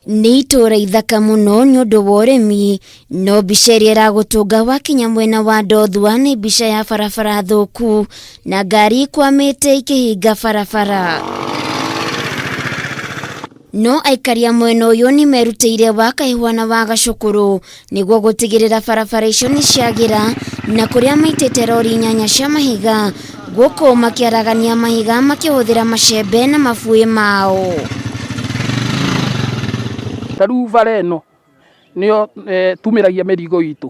Nĩ itũũra ithaka mũno nĩ ũndũ wa ũrĩmi, no mbica ĩrĩa ĩragũtũnga wakinya mwena wa Ndothua nĩ mbica ya barabara thũku na ngari ikwamĩte ikĩhinga barabara. No aikari a mwena ũyũ nĩ merutĩire wa Kaihũa na wa Gacũkũrũ nĩguo gũtigĩrĩra barabara icio nĩ ciagĩra na kũrĩa maitĩte rori inyanya cia mahiga gũkũ makĩaragania mahiga makĩhũthĩra macembe na mabuĩ mao. Ta rĩu bara ĩno nĩyo tumĩragia mĩrigo itũ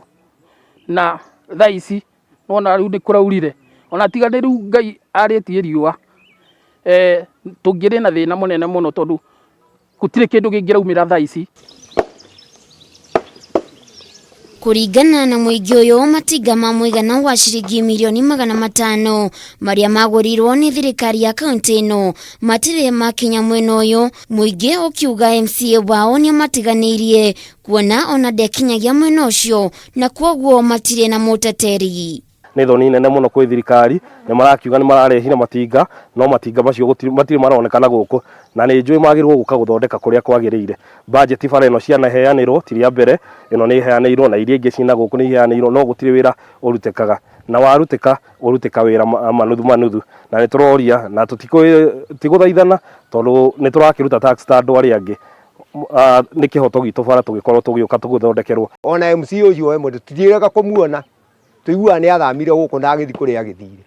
na thaa ici nĩwona rĩu nĩ kũraurire ona tiga nĩ rĩu Ngai arĩtie riũa tũngĩrĩ na thĩna mũnene mũno tondũ gũtirĩ kĩndũ kĩngĩraumĩra thaa ici. Kũringana na mũingĩ ũyũ, matinga ma mũigana wa ciringi mirioni 500 marĩa magũrirwo nĩ thirikari ya kaunti ĩno matirĩ makinya mwena ũyũ, mũingĩ ũkiuga MCA wao nĩ amatiganĩirie kuona ona ndekinyagia mwena ũcio na kwoguo matirĩ na mũteteri. Nĩ thoni nene mũno kwĩ thirikari, nĩ marakiuga nĩ mararehire matinga, no matinga macio matirĩ maronekana gũkũ, na nĩ njũĩ magĩrĩirwo gũka gũthondeka kũrĩa kwagĩrĩire. Budget bara ĩno cianaheanĩrwo ti rĩa mbere, ĩno nĩ ĩheanĩirwo na iria ingĩ ciĩna gũkũ nĩ iheanĩirwo no gũtirĩ wĩra ũrutĩkaga, na warutĩka, ũrutĩka wĩra manuthu manuthu, na nĩ tũroria na tũtigũthaithana tondũ nĩ tũrakĩruta tax ta andũ arĩa angĩ, nĩ kĩhoto gitũ bara tũgĩkorwo tũgĩũka tũgĩthondekerwo. Ona MCA ũcio we mwene tũtiĩrĩga kũmuona, tũiguaga nĩ athamire gũkũ na agĩthiĩ kũrĩa agĩthire.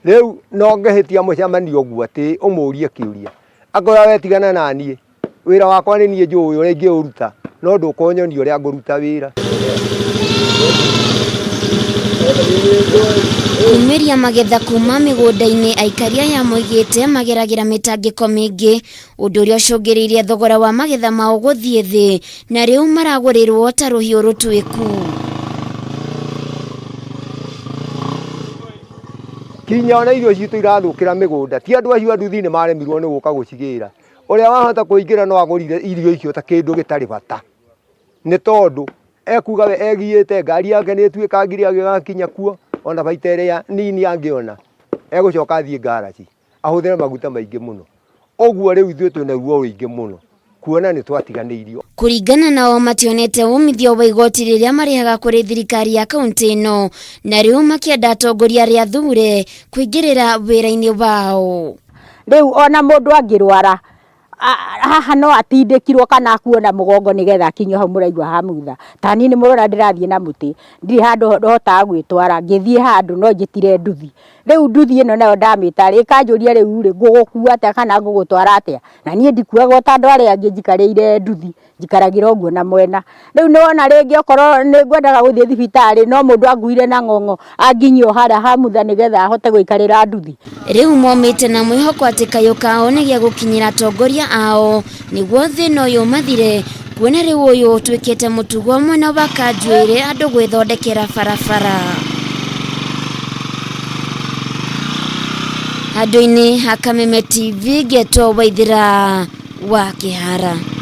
Rĩu no ngĩhĩtia mũcemanio ũguo atĩ ũmũrie kĩũria, akwĩra we tigana na niĩ, wĩra wakwa nĩ niĩ njũĩ ũrĩa ingĩũruta, no ndũkũnyonia ũrĩa ngũruta wĩra. Kumĩria magetha kuma mĩgũnda-inĩ aikari aya moigĩte mageragĩra mĩtangĩko mĩingĩ ũndũ ũrĩa ũcũngĩrĩirie thogora wa magetha mao gũthiĩ thĩ na rĩu maragũrĩrwo ta rũhiũ rũtuĩku. Kinya ona irio citũ irathũkĩra mĩgũnda, ti andũ acio a nduthi nĩ maremirwo nĩ gũka gũcigĩra. Ũrĩa wahota kũingĩra no agũrire irio icio ta kĩndũ gĩtarĩ bata, nĩ tondũ ekuga we egiĩte ngari yake nĩ ĩtuĩkangire agĩgakinya kuo, ona baita ĩrĩa nini angĩona egũcoka athiĩ ngaraci. Ahũthĩre maguta maingĩ mũno. Ũguo rĩu ithuĩ twĩna ruo rũingĩ mũno kuona nĩ twatiganĩirio. Kũringana nao mationete umithio wa igoti rĩrĩa marĩhaga kũrĩ thirikari ya kaunti ĩno na rĩu makĩenda atongoria arĩa athure kũingĩrĩra wĩra-inĩ wao. Rĩu ona mũndũ angĩrwara haha no atindĩkirwo kana akuo na mũgongo nĩgetha akinyio hau mũraigua ha mutha. Ta niĩ nĩ mũrona ndĩrathiĩ na mũtĩ, ndirĩ handũ hotaga gwĩtwara, ngĩthiĩ handũ no njĩtire nduthi. Rĩu nduthi ĩno nayo ndamĩta rĩ, ĩkanjũria rĩu rĩ, ngũgũkua atĩa kana ngũgũtwara atĩa? Na niĩ ndikuagwo ta andũ arĩa angĩ njikarĩire nduthi. Njikaragĩra ũguo na mwena. Rĩu nĩ wona rĩngĩ okorwo nĩ ngwendaga gũthiĩ thibitarĩ no mũndũ anguire na ng'ong'o anginyie o harĩa ha mutha nĩgetha hote gũikarĩra nduthi. Rĩu momĩte na mwĩhoko atĩ kayũ kao nĩ gegũkinyĩra atongoria ao nĩguo thĩna ũyũ ũmathire, kuona rĩu ũyũ ũtuĩkĩte mũtugo mwena wa Kanjuĩrĩ andũ gwĩthondekera barabara. Handũ-inĩ ha Kameme TV ngetwo Waithĩra wa Kĩhara.